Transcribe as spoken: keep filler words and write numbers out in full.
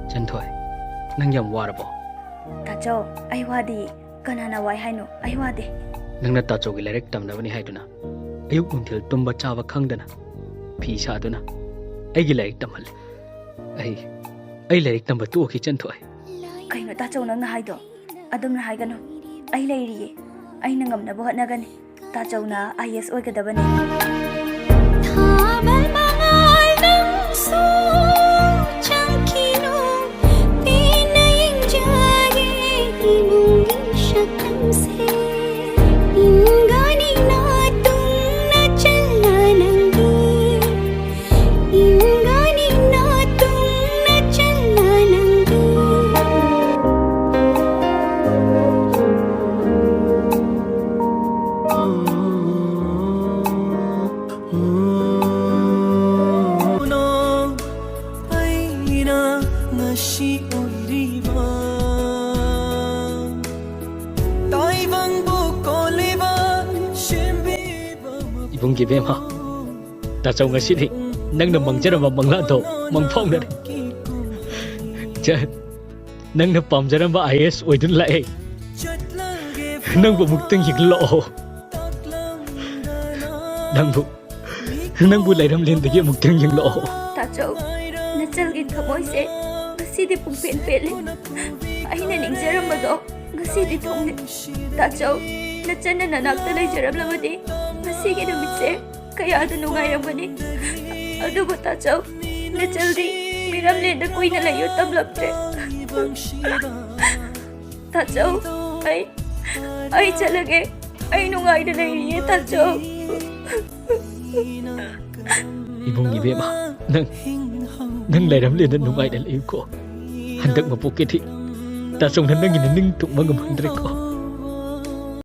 ꯏꯆꯟꯊꯣꯏ, ꯅꯪ ꯌꯥꯝ ꯋꯥꯔꯕꯣ? ꯇꯥꯆꯧ, ꯑꯩ ꯋꯥꯗꯦ꯫ ꯀꯅꯥꯅ ꯋꯥꯏ ꯍꯥꯏꯅꯣ? ꯑꯩ ꯋꯥꯗꯦ꯫ ꯅꯪꯅ ꯇꯥꯆꯧꯒꯤ ꯂꯥꯏꯔꯤꯛ ꯇꯝꯅꯕꯅꯤ ꯍꯥꯏꯗꯨꯅ ꯑꯌꯨꯛ ꯅꯨꯡꯊꯤꯜ ꯇꯨꯝꯕ ꯆꯥꯕ ꯈꯪꯗꯅ ꯐꯤ ꯁꯥꯗꯨꯅ ꯑꯩꯒꯤ ꯂꯥꯏꯔꯤꯛ ꯇꯝꯍꯜꯂꯤ꯫ ꯑꯩ, ꯑꯩ ꯂꯥꯏꯔꯤꯛ ꯇꯝꯕ ꯇꯣꯛꯈꯤ, ꯏꯆꯟꯊꯣꯏ꯫ ꯀꯩꯅꯣ ꯇꯥꯆꯧ ꯅꯪꯅ ꯍꯥꯏꯗꯣ? ꯑꯗꯨꯝꯅ ꯍꯥꯏꯒꯅꯨ꯫ ꯑꯩ ꯂꯩꯔꯤꯌꯦ꯫ ꯑꯩꯅ ꯉꯝꯅꯕ ꯍꯣꯠꯅꯒꯅꯤ꯫ ꯇꯥꯆꯧꯅ ꯑꯥꯏ ꯑꯦꯁ ꯑꯣꯏꯒꯗꯕꯅꯤ꯫ ꯊꯥꯕꯜ ꯃꯉꯥꯜ ꯅꯪꯁꯨ ꯆꯪꯈꯤꯅꯨ, ꯄꯦꯟꯅ ꯌꯦꯡꯖꯒꯦ ꯏꯃꯨꯡꯒꯤ ꯁꯛꯇꯝꯁꯦ꯫ ꯏꯟꯒꯅꯤ ꯅꯥꯇꯨꯡ ꯅꯆꯜꯂ ꯅꯪꯗꯤ, ꯏꯟꯒꯅꯤ ꯅꯥꯇꯨꯡ ꯅꯆꯜꯂ ꯅꯪꯗꯤ꯫ ꯑꯩꯅ ꯉꯁꯤ ꯑꯣꯏꯔꯤꯕ ꯇꯥꯏꯕꯪꯕꯨ ꯀꯣꯜꯂꯤꯕ ꯁꯦꯝꯕꯤꯕ ꯏꯕꯨꯡꯒꯤ ꯏꯕꯦꯝꯃ, ꯇꯥꯆꯧ ꯉꯁꯤꯗꯤ ꯅꯪꯅ ꯃꯪꯖꯔꯝꯕ ꯃꯪꯂꯥꯟꯗꯣ ꯃꯪꯐꯥꯎꯅꯔꯦ꯫ ꯏꯆꯟ, ꯅꯪꯅ ꯄꯥꯝꯖꯔꯝꯕ ꯑꯥꯏ ꯑꯦꯁ ꯑꯣꯏꯗꯨꯅ ꯂꯥꯛꯑꯦ꯫ ꯅꯪꯕꯨ ꯑꯃꯨꯛꯇꯪ ꯌꯦꯡꯂꯛꯑꯣ꯫ ꯅꯪꯕꯨ, ꯅꯪꯕꯨ ꯂꯩꯔꯝꯂꯦꯟꯗꯒꯤ ꯑꯃꯨꯛꯇꯪ ꯌꯦꯡꯂꯛꯑꯣ꯫ ꯇꯥꯆꯧ, ꯅꯆꯜꯒꯤ ꯊꯃꯣꯏꯁꯦ ꯉꯁꯤꯗꯤ ꯄꯨꯡꯄꯦꯟ ꯄꯦꯜꯂꯦ꯫ ꯑꯩꯅ ꯅꯤꯡꯖꯔꯝꯕꯗꯣ ꯉꯁꯤꯗꯤ ꯊꯨꯡꯂꯦ꯫ ꯇꯥꯆꯧ, ꯅꯆꯟꯅ ꯅꯅꯥꯛꯇ ꯂꯩꯖꯔꯝꯂꯕꯗꯤ ꯉꯁꯤꯒꯤ ꯅꯨꯃꯤꯠꯁꯦ ꯀꯌꯥꯗ ꯅꯨꯡꯉꯥꯏꯔꯝꯒꯅꯤ꯫ ꯑꯗꯨꯕꯨ ꯇꯥꯆꯧ, ꯅꯆꯜꯗꯤ ꯃꯤꯔꯝꯂꯦꯟꯗ ꯀꯨꯏꯅ ꯂꯩꯌꯨ ꯇꯝꯂꯝꯗ꯭ꯔꯦ꯫ ꯇꯥꯆꯧ, ꯑꯩ, ꯑꯩ ꯆꯠꯂꯒꯦ꯫ ꯑꯩ ꯅꯨꯡꯉꯥꯏꯅ ꯂꯩꯔꯤꯌꯦ, ꯇꯥꯆꯧ꯫ ꯏꯕꯨꯡ ꯏꯕꯦꯝꯃ, ꯅꯪ, ꯅꯪ ꯂꯩꯔꯝꯂꯦꯟꯗ ꯅꯨꯡꯉꯥꯏꯅ ꯂꯩꯌꯨꯀꯣ꯫ ꯍꯟꯗꯛ ꯃꯄꯣꯛꯀꯤꯗꯤ ꯇꯥꯆꯧꯅ ꯅꯪꯒꯤ ꯅꯤꯡ ꯇꯨꯡꯕ ꯉꯝꯍꯟꯗ꯭ꯔꯦꯀꯣ꯫